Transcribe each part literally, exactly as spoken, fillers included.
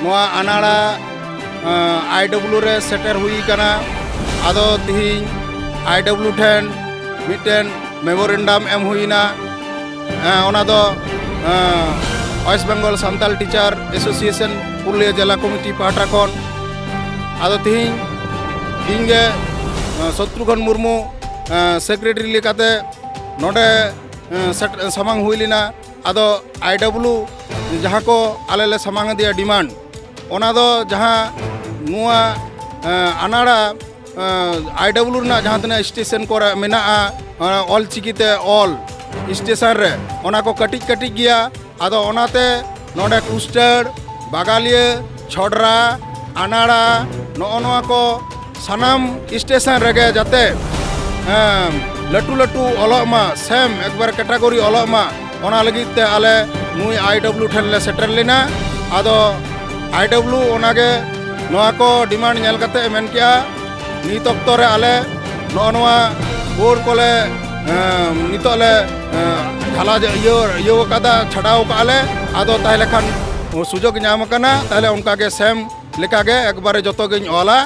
ᱱᱚᱣᱟ ᱟᱱᱟᱲᱟ ᱟᱭᱰᱟᱵᱞᱤᱭᱩ ᱨᱮ ᱥᱮᱴᱮᱨ ᱦᱩᱭ ᱟᱠᱟᱱᱟ᱾ ᱟᱫᱚ ᱛᱤᱦᱤᱧ ᱟᱭᱰᱟᱵᱞᱤᱭᱩ ᱴᱷᱮᱱ ᱢᱤᱫᱴᱮᱱ ᱢᱮᱢᱳᱨᱮᱱᱰᱟᱢ ᱮᱢ ᱦᱩᱭᱱᱟ᱾ ᱚᱱᱟ ᱫᱚ West Bengal Santal teacher association Purulia ᱡᱮᱞᱟ ᱠᱚᱢᱤᱴᱤ ᱯᱟᱦᱴᱟ ᱠᱷᱚᱱ᱾ ᱟᱫᱚ ᱛᱤᱦᱤᱧ ᱤᱧ ᱜᱮ ᱥᱚᱛᱨᱩᱜᱷᱚᱱ ᱢᱩᱨᱢᱩ ᱥᱮᱠᱨᱮᱴᱟᱨᱤ ᱞᱮᱠᱟᱛᱮ ᱱᱚᱰᱮ ᱥᱟᱢᱟᱝ ᱦᱩᱭ ᱞᱮᱱᱟ᱾ ᱟᱫᱚ ᱟᱭᱰᱟᱵᱞᱤᱭᱩ ᱡᱟᱦᱟᱸ ᱠᱚ ᱟᱞᱮ ᱞᱮ ᱥᱟᱢᱟᱝ ᱟᱫᱮᱭᱟ ᱰᱤᱢᱟᱱᱰ, ᱚᱱᱟ ᱫᱚ ᱡᱟᱦᱟᱸ ᱱᱚᱣᱟ ᱟᱱᱟᱲᱟ ᱟᱭᱰᱟᱵᱞᱤᱭᱩ ᱨᱮᱱᱟᱜ ᱡᱟᱦᱟᱸ ᱛᱤᱱᱟᱹᱜ ᱥᱴᱮᱥᱚᱱ ᱠᱚᱨᱮ ᱢᱮᱱᱟᱜᱼᱟ, ᱚᱞ ᱪᱤᱠᱤᱛᱮ ᱚᱞ ᱥᱴᱮᱥᱚᱱ ᱨᱮ, ᱚᱱᱟ ᱠᱚ ᱠᱟᱹᱴᱤᱡ ᱠᱟᱹᱴᱤᱡ ᱜᱮᱭᱟ᱾ ᱟᱫᱚ ᱚᱱᱟᱛᱮ ᱱᱚᱰᱮ ᱠᱩᱥᱴᱟᱹᱲ, ᱵᱟᱜᱟᱞᱤᱭᱟᱹ, ᱪᱷᱚᱰᱨᱟ, ᱟᱱᱟᱲᱟ, ᱱᱚᱜᱼᱚ ᱱᱚᱣᱟ ᱠᱚ ᱥᱟᱱᱟᱢ ᱥᱴᱮᱥᱚᱱ ᱨᱮᱜᱮ ᱡᱟᱛᱮ ᱞᱟᱹᱴᱩ ᱞᱟᱹᱴᱩ ᱚᱞᱚᱜ ᱢᱟ, ᱥᱮᱢ ᱮᱠᱵᱟᱨ ᱠᱮᱴᱟᱜᱚᱨᱤ ᱚᱞᱚᱜ ᱢᱟ, ᱚᱱᱟ ᱞᱟᱹᱜᱤᱫ ᱛᱮ ᱟᱞᱮ ᱱᱩᱭ ᱟᱭᱰᱟᱵᱞᱤᱭᱩ ᱴᱷᱮᱱ ᱞᱮ ᱥᱮᱴᱮᱨ ᱞᱮᱱᱟ᱾ ᱟᱫᱚ ᱟᱭᱰᱟᱵᱞᱤᱭᱩ ᱚᱱᱟᱜᱮ ᱱᱚᱣᱟ ᱠᱚ ᱰᱤᱢᱟᱱᱰ ᱧᱮᱞ ᱠᱟᱛᱮ ᱢᱮᱱ ᱠᱮᱜᱼᱟ, ᱱᱤᱛ ᱚᱠᱛᱚ ᱨᱮ ᱟᱞᱮ ᱱᱚᱜᱼᱚ ᱱᱚᱣᱟ ᱵᱳᱨᱰ ᱠᱚᱞᱮ ᱱᱤᱛᱚᱜ ᱞᱮ ᱡᱷᱟᱞᱟ ᱤᱭᱟᱹ ᱤᱭᱟᱹ ᱟᱠᱟᱫᱟ, ᱪᱷᱟᱰᱟᱣ ᱟᱠᱟᱫᱼᱟ ᱞᱮ᱾ ᱟᱫᱚ ᱛᱟᱦᱚᱞᱮ ᱠᱷᱟᱱ ᱥᱩᱡᱳᱜᱽ ᱧᱟᱢ ᱟᱠᱟᱱᱟ, ᱛᱟᱦᱚᱞᱮ ᱚᱱᱠᱟᱜᱮ ᱥᱮᱢ ᱞᱮᱠᱟᱜᱮ ᱮᱠᱵᱟᱨᱮ ᱡᱚᱛᱚ ᱜᱤᱧ ᱚᱞᱟ᱾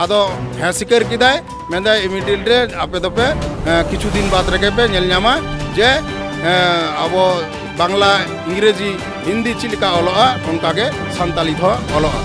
ᱟᱫᱚ ᱦᱮᱸ ᱥᱤᱠᱟᱹᱨ ᱠᱮᱫᱟᱭ, ᱢᱮᱱᱫᱟᱭ ᱤᱢᱤᱰᱤᱭᱮᱴ ᱨᱮ ᱟᱯᱮ ᱫᱚᱯᱮ ᱠᱤᱪᱷᱩ ᱫᱤᱱ ᱵᱟᱫᱽ ᱨᱮᱜᱮ ᱯᱮ ᱧᱮᱞ ᱧᱟᱢᱟ ᱡᱮ ᱟᱵᱚ ᱵᱟᱝᱞᱟ, ᱤᱝᱨᱮᱡᱤ, ᱦᱤᱱᱫᱤ ᱪᱮᱫ ᱞᱮᱠᱟ ᱚᱞᱚᱜᱼᱟ, ᱚᱱᱠᱟᱜᱮ ᱥᱟᱱᱛᱟᱞᱤ ᱦᱚᱸ ᱚᱞᱚᱜᱼᱟ᱾